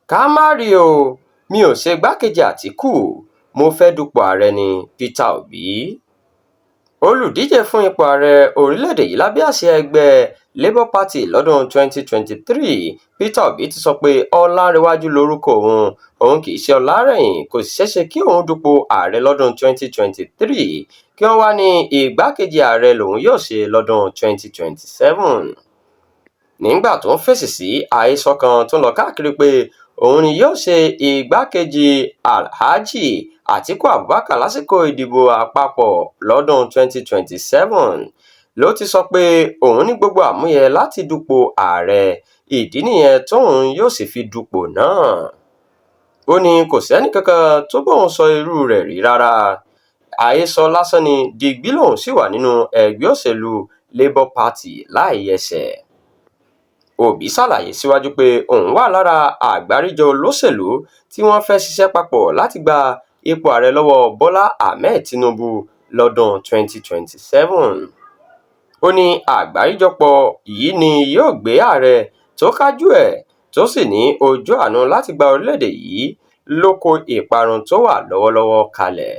Ká má rí o, mi ò ṣe igbákejì Àtìkù, mo fẹ́ẹ́ dupò ààrẹ ní Peter Obi. Olùdíje fún ipò ààrẹ orílẹ̀-èdè yìí lábẹ́ àsíá ẹgbẹ́ Labour Party lọ́dún 2023, Peter Obi ti sọ pé Ọláǹrèwájú lorúkọ òun, òun kì í ṣe Ọlárẹ̀yìn, kò sì ṣeé ṣe kí òun dupò ààrẹ lọ́dún 2023 kí wọ́n wàá ní igbákejì ààrẹ lòun yóò ṣe lọ́dún 2027. Nígbà tó ń fèsì sí àhesọ kan tó ń lọ káàkiri pé òun ni yóò ṣe igbákejì Alhaji Atiku Abubakar lásìkò ìdìbò àpapọ̀ lọ́dún 2027 ló ti sọ pé òun ní gbogbo àmúyẹ láti dupò ààrẹ, ìdí nìyẹn tóun yóò sì fi dupò náà. Ó ní kò sẹ́nìkankan tó bóun sọ irú rẹ̀ rí rárá, àhesọ lásán ní digbí lòun ṣì wà nínú ẹgbẹ́ òṣèlú Labour Party láì yẹsẹ̀. Òbí ṣàlàyé síwájú pé òun wà lára àgbáríjọ olóṣèlú tí wọ́n fẹ́ẹ́ ṣiṣẹ́ papọ̀ láti gba ipò ààrẹ lọ́wọ́ Bọ́lá Ahmed Tinubu lọ́dún 2027. Ó ní àgbáríjọpọ̀ yìí ni yóò gbé ààrẹ tó kájú ẹ̀ tó sì ní ojú àánú láti gba orílẹ̀-èdè yìí lóko ìparun tó wà lọ́wọ́lọ́wọ́ kalẹ̀.